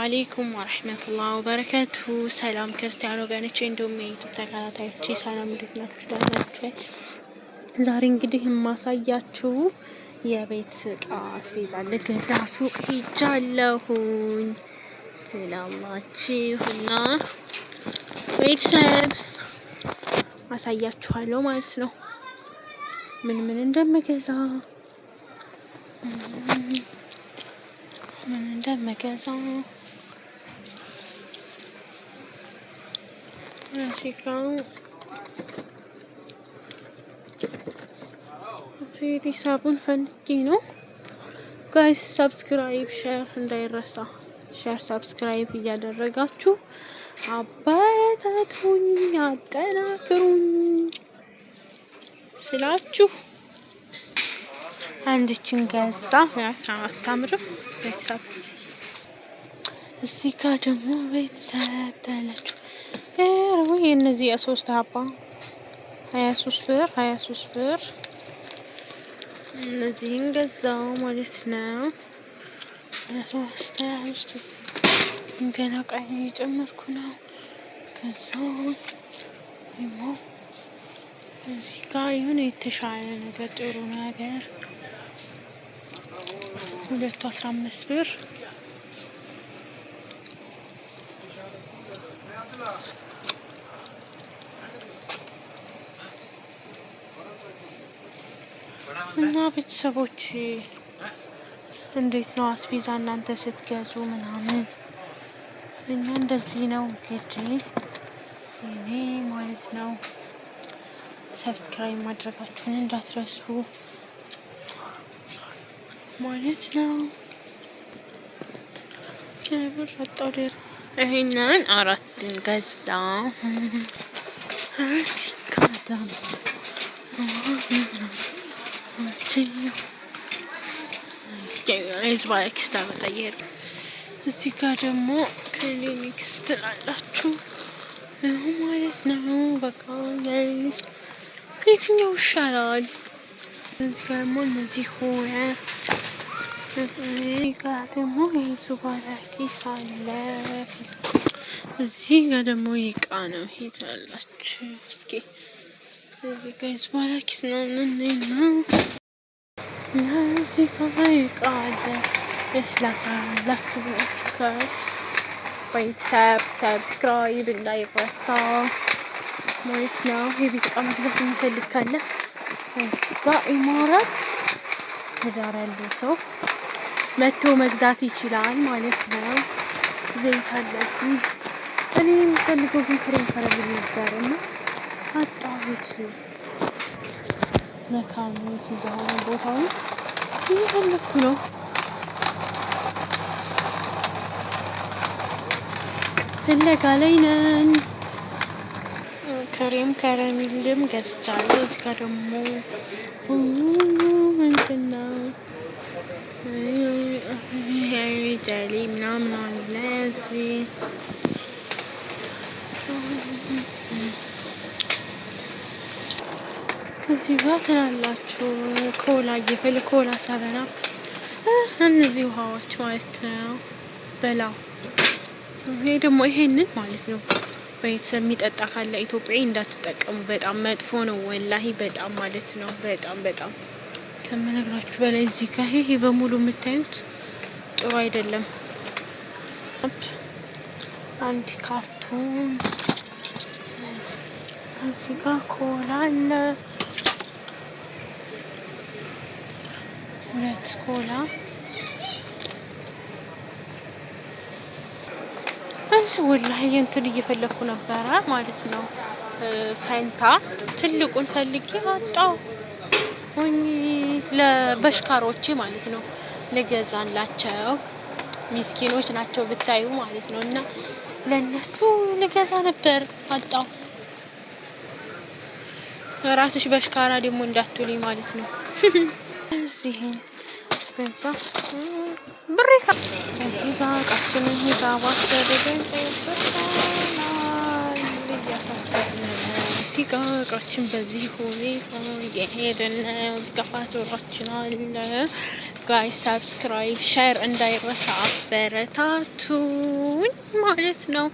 አለይኩም ወረህመቱላህ ወበረካቱ። ሰላም ክርስቲያን ወገኖቼ እንዲሁም የ YouTube ተከታታዮቼ ሰላም፣ እንዴት ናችሁ? ደህና ናችሁ? ዛሬ እንግዲህ የማሳያችሁ የቤት እቃ አስቤዛ ልገዛ ሱቅ ሄጃለሁኝ ትላላችሁ እና ቤተሰብ አሳያችኋለሁ ማለት ነው ምን ምን እንደምገዛ ምን እንደምገዛ። እዚህ ጋ ፌሪ ሳቡን ፈልጌ ነው guys። Subscribe share እንዳይረሳ፣ share subscribe እያደረጋችሁ አበረታቱኝ፣ አጠናክሩኝ ስላችሁ አንድችን ገዛ። አታምርም ቤተሰብ? እዚህ ጋ ደግሞ ቤተሰብ ታያላችሁ። ወይ እነዚህ የሶስት ሀባ 23 ብር፣ 23 ብር እነዚህን ገዛው ማለት ነው። 23፣ 23። ገና ዕቃ እየጨመርኩ ነው። ከዛ ደግሞ እዚህ ጋ የሆነ የተሻለ ነገር፣ ጥሩ ነገር ሁለቱ 15 ብር። እና ቤተሰቦች እንዴት ነው አስቤዛ እናንተ ስትገዙ ምናምን? እኛ እንደዚህ ነው እንግዲህ እኔ ማለት ነው። Subscribe ማድረጋችሁን እንዳትረሱ ማለት ነው። ብር አጣሁ። ይሄንን አራትን ገዛ። አራት ካዳ ህዝባ ኤክስ መጠየቅ። እዚህ ጋር ደግሞ Kleenex ትላላችሁ ማለት ነው። በቃ የትኛው ይሻላል? እዚህ ጋር ደግሞ እነዚህ ሆነ። እዚህ ጋር ደግሞ የዙባላ ኪስ አለ። እዚህ ጋር ደግሞ ይቃ ነው። ይሄ ትላላችሁ። እስኪ እዚህ ጋር የዙባላ ኪስ ምናምን ነው እና እዚህ ጋር ይቃ አለ። ለስላሳ ላስጎብኛችሁ ከስ ቤተሰብ subscribe እንዳይረሳ ማለት ነው። የቤት እቃ መግዛት የሚፈልግ ካለ እዚህ ጋር ኢማራት ትዳር ያለው ሰው መጥቶ መግዛት ይችላል ማለት ነው። ዘይት አለ እዚህ። እኔ የምፈልገው ግን ክሬም ከረሜላ ነበር እና አጣሁት። መካኑ የት እንደሆነ ቦታውን እየፈለኩ ነው። ፍለጋ ላይ ነን። ክሬም ከረሜላም ገዝቻለሁ። እዚህ ጋር ደግሞ ምንድን ነው ጀሊ ምናምን አለ እዚህ። እዚህ ጋር ትላላችሁ ኮላ እየፈል ኮላ 7 Up እነዚህ ውሃዎች ማለት ነው። በላ ይሄ ደግሞ ይሄንን ማለት ነው። ቤተሰብ የሚጠጣ ካለ ኢትዮጵያዊ እንዳትጠቀሙ፣ በጣም መጥፎ ነው። ወላሂ በጣም ማለት ነው። በጣም በጣም ከምነግራችሁ በላይ። እዚህ ጋር ይሄ በሙሉ የምታዩት ጥሩ አይደለም። አንድ ካርቱን እዚህ ጋር ኮላ አለ። ሁለት ኮላ። እንትን ወላሂ እንትን እየፈለኩ ነበረ ማለት ነው። ፈንታ ትልቁን ፈልጌ አጣው ሆኝ ለበሽካሮቼ ማለት ነው ልገዛላቸው። ሚስኪኖች ናቸው ብታዩ ማለት ነው። እና ለእነሱ ልገዛ ነበር አጣው። ራስሽ በሽካራ ደግሞ እንዳትሉኝ ማለት ነው። እዚህ በዛ ብሬ እዚህ ጋር እቃችንን ሂሳብ አስደርገን ጨርሰናል። እያሳሰብን ነው። እዚህ ጋር እቃችን በዚህ ሁኔታ እየሄድን ነው። እዚህ ጋር ፋቶራችን አለ። Guys, subscribe, share እንዳይረሳ፣ አበረታቱኝ ማለት ነው።